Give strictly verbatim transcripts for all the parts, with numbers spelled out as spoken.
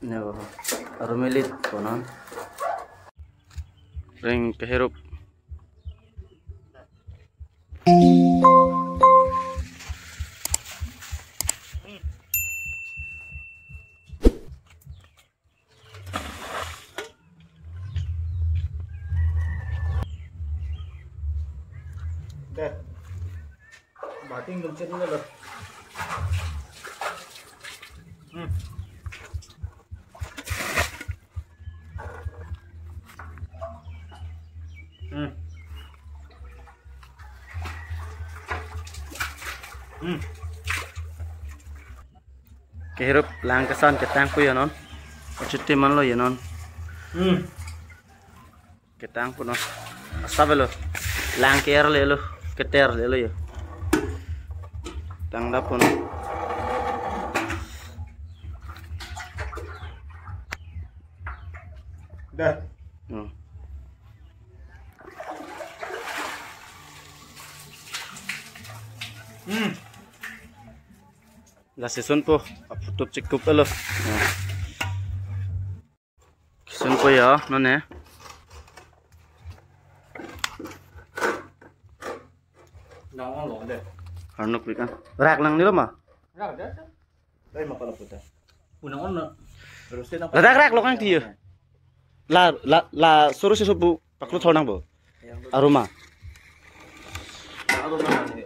Ne bo. Arum elit konon. Ring kehirup. Deh. Bating dum chin lo. Hmm. Hmm. Hmm. Kehirup lang kesan ketang pu ya non. Achuti man lo ya non. Hmm. Ketang pu non. Asap lo. Lang ke-er le lo. Keter le lo ya. Tang dap pu non. Dah. Hmm. Hmm. Lasi sunpo, aphutup chikup elo. Nah. Sunpo ya, non ne. Nang on lo deh. Arnuk pik ah. Rak lang ni lo ma? Rak deh. Dai ma pala puta. Unang on lo. Terus dia nampak. La rak rak lo kang tiyo. La la la suruh si subu paklu thor nang bo. Aruma. Aruma ni.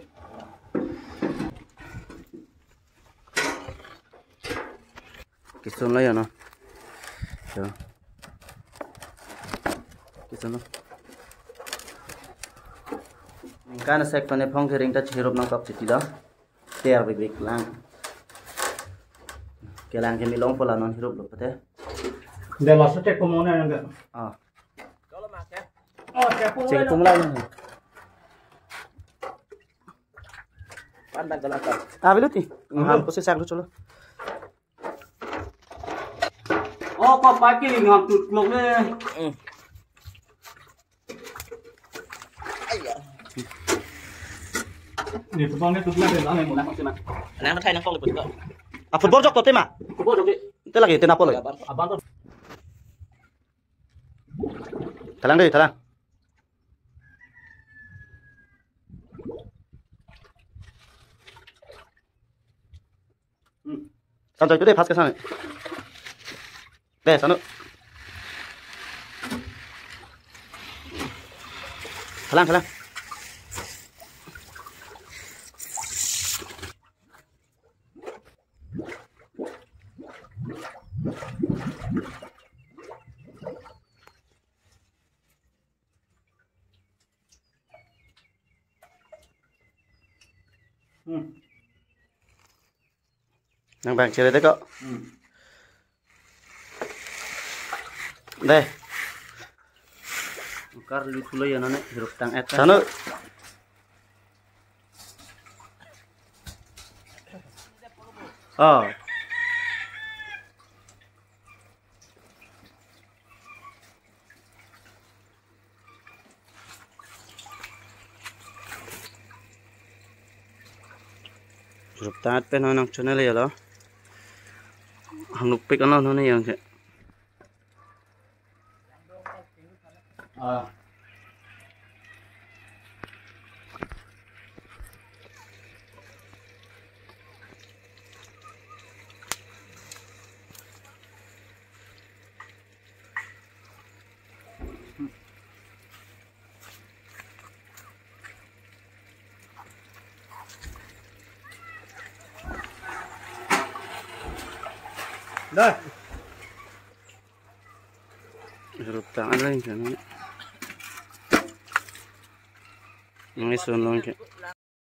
Kisun lo ya no. Yo. Kisun lo. Ningkan sek pane phong kering ta chirup nang kok chiti lo. Ter bik bik lang. Kelang kemi long pola non hirup lo pate. Dia langsung cek pemona yang enggak? Ah. Oh, cek pemona. Cek pemona yang. Pandang kalau apa? Ah, beluti. Ngam posi sak lu cholo. Oh, kok pagi ngam tut klok le. Ni tupang ni tukla de lang mo na ko sina. Nang thai nang kong liput ko. Ah, football jok to tema. Football jok di. Te lagi te napo lagi. Abang to. Thalang de, thalang. Sanjoi tu de, pas ke sana. Deh, sanu. Thalang, thalang. Hmm. Nang bang chere de ko. Hmm. Deh. Ukar lu thulo ya nane, hirup tang-et. Sanu. Oh. Hirup tang-et pen nang channel ya lo. Hangnuk pik ano nane yang ke. Ah. Dah. Hirup tang-et lang sana. Nang isun long ke.